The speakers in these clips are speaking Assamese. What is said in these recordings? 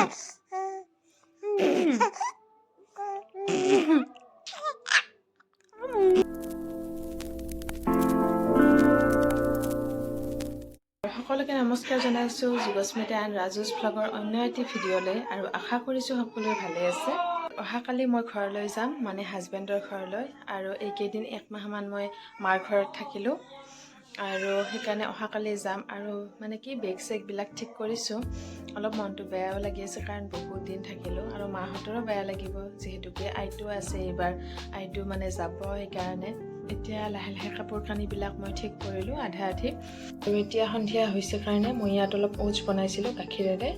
সকলোকে নমস্কাৰ জনাইছোঁ যুগস্মিতা এণ্ড ৰাজুজ ভ্লগৰ অন্য এটি ভিডিঅ'লৈ আৰু আশা কৰিছোঁ সকলোৱে ভালে আছে। অহাকালি মই ঘৰলৈ যাম, মানে হাজবেণ্ডৰ ঘৰলৈ। আৰু এইকেইদিন একমাহমান মই মাৰ ঘৰত থাকিলোঁ আৰু সেইকাৰণে অহাকালি যাম। আৰু মানে কি, বেগ চেগবিলাক ঠিক কৰিছোঁ। অলপ মনটো বেয়াও লাগি আছে, কাৰণ বহুত দিন থাকিলোঁ আৰু মাহঁতৰো বেয়া লাগিব, যিহেতুকে আইটো আছে এইবাৰ, আইটো মানে যাব। সেইকাৰণে এতিয়া লাহে লাহে কাপোৰ কানিবিলাক মই ঠিক কৰিলোঁ আধা আধি। আৰু এতিয়া সন্ধিয়া হৈছে কাৰণে মই ইয়াত অলপ অ'টছ বনাইছিলোঁ গাখীৰেৰে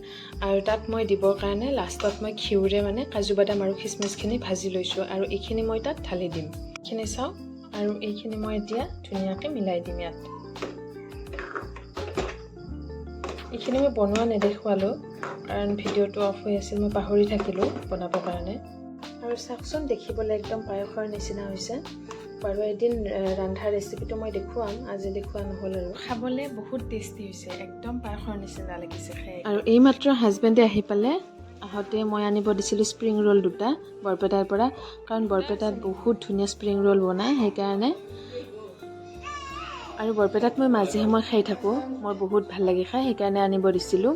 আৰু তাত মই দিবৰ কাৰণে লাষ্টত মই ঘিউৰে মানে কাজু বাদাম আৰু খিচমিচখিনি ভাজি লৈছোঁ আৰু এইখিনি মই তাত ঢালি দিম। এইখিনি চাওক, আৰু এইখিনি মই এতিয়া ধুনীয়াকৈ মিলাই দিম ইয়াত। এইখিনি মই বনোৱা নেদেখুৱালোঁ, কাৰণ ভিডিঅ'টো অফ হৈ আছিল, মই পাহৰি থাকিলোঁ বনাবৰ কাৰণে। আৰু চাওকচোন, দেখিবলৈ একদম পায়সৰ নিচিনা হৈছে। বাৰু, এদিন ৰন্ধা ৰেচিপিটো মই দেখুৱাম, আজি দেখুওৱা নহ'ল। আৰু খাবলৈ বহুত টেষ্টি হৈছে, একদম পায়সৰ নিচিনা লাগিছে খাই। আৰু এইমাত্ৰ হাজবেণ্ডে আহি পালে। আহোঁতে মই আনিব দিছিলোঁ স্প্ৰিং ৰোল দুটা বৰপেটাৰ পৰা, কাৰণ বৰপেটাত বহুত ধুনীয়া স্প্ৰিং ৰোল বনায় সেইকাৰণে। আৰু বৰপেটাত মই মাজে সময়ে খাই থাকোঁ, মোৰ বহুত ভাল লাগে খাই, সেইকাৰণে আনিব দিছিলোঁ।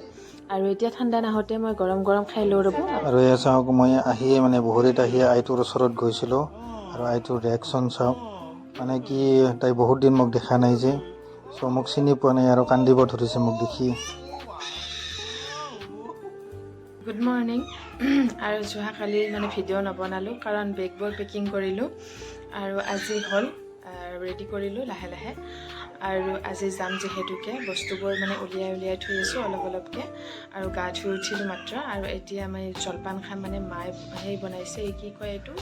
আৰু এতিয়া ঠাণ্ডা নাহোঁতে মই গৰম গৰম খাই লওঁ, ৰ'ব। আৰু এয়া চাওক, মই আহিয়ে মানে বহুৰিত আহিয়ে আইটোৰ ওচৰত গৈছিলোঁ আৰু আইটোৰ ৰিয়েকশ্যন চাওক। মানে কি, তাই বহুত দিন মোক দেখা নাই যে, চ' মোক চিনি পোৱা নাই আৰু কান্দিব ধৰিছে মোক দেখি। Good morning. আৰু যোৱাকালি মানে ভিডিঅ' নবনালোঁ, কাৰণ বেগবোৰ পেকিং কৰিলোঁ আৰু আজি হ'ল ৰেডি কৰিলোঁ লাহে লাহে। আৰু আজি যাম যিহেতুকে বস্তুবোৰ মানে উলিয়াই উলিয়াই থৈ আছোঁ অলপ অলপকৈ। আৰু গা ধুই উঠিলোঁ মাত্ৰ। আৰু এতিয়া আমি জলপান খাম। মানে মায়ে সেই বনাইছে, এই কি কয় এইটো,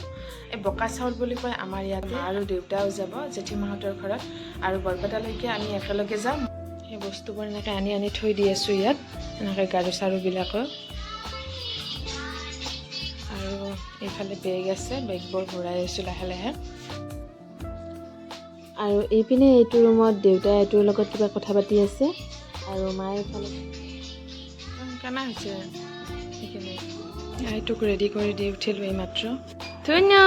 এই বকা চাউল বুলি কয় আমাৰ ইয়াত। মা আৰু দেউতাও যাব জেঠীমাহঁতৰ ঘৰত আৰু বৰপেটালৈকে আমি একেলগে যাম। সেই বস্তুবোৰ এনেকৈ আনি আনি থৈ দি আছোঁ ইয়াত, এনেকৈ গাৰু চাৰুবিলাকো। আৰু এইফালে বেগ আছে, বেগবোৰ ভৰাই আছোঁ লাহে লাহে। আৰু এইপিনে এইটো ৰুমত দেউতাই এইটোৰ লগত কিবা কথা পাতি আছে আৰু মায়ে এইফালে কেনা হৈছে সেইখিনি। আইটোক ৰেডি কৰি দি উঠিলোঁ এইমাত্ৰ। ধুনীয়া।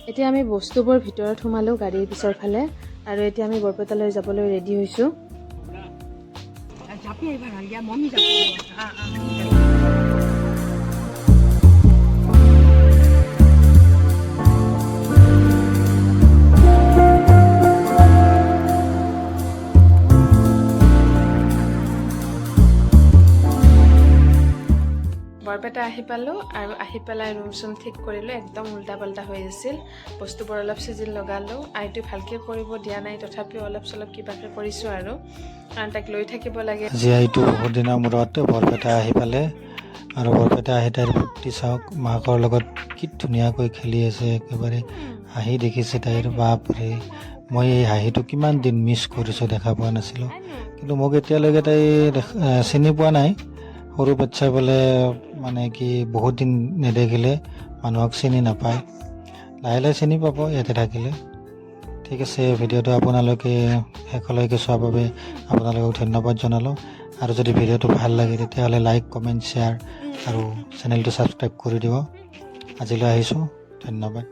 এতিয়া আমি বস্তুবোৰ ভিতৰত সোমালোঁ গাড়ীৰ পিছৰ ফালে আৰু এতিয়া আমি বৰপেটালৈ যাবলৈ ৰেডি হৈছোঁ। জাপি আহিবা নহ'লে মমি যাব। বৰপেটা আহি পালোঁ আৰু আহি পেলাই ৰুম চুম ঠিক কৰিলোঁ। একদম উল্টা পাল্টা হৈ আছিল। বস্তুবোৰ অলপ চিজিল লগালোঁ। আইটো ভালকৈ কৰিব দিয়া নাই, তথাপিও অলপ চলপ কিবাকৈ কৰিছোঁ আৰু, কাৰণ তাইক লৈ থাকিব লাগে। আজি আইটো বহুত দিনৰ মূৰত বৰপেটা আহি পালে আৰু বৰপেটা আহি তাইৰ ফূৰ্তি চাওক। মাকৰ লগত কি ধুনীয়াকৈ খেলি আছে, একেবাৰে হাঁহি দেখিছে তাইৰ। বাপৰে, মই এই হাঁহিটো কিমান দিন মিছ কৰিছোঁ, দেখা পোৱা নাছিলোঁ। কিন্তু মোক এতিয়ালৈকে তাই চিনি পোৱা নাই। সৰু বাচ্ছা বোলে, মানে কি, বহুত দিন নেদেখিলে মানুহক চিনি নাপায়। লাহে লাহে চিনি পাব ইয়াতে থাকিলে। ঠিক আছে, ভিডিঅ'টো আপোনালোকে শেষলৈকে চোৱাৰ বাবে আপোনালোকক ধন্যবাদ জনালোঁ। আৰু যদি ভিডিঅ'টো ভাল লাগে, তেতিয়াহ'লে লাইক, কমেণ্ট, শ্বেয়াৰ আৰু চেনেলটো ছাবস্ক্ৰাইব কৰি দিব। আজিলৈ আহিছোঁ, ধন্যবাদ।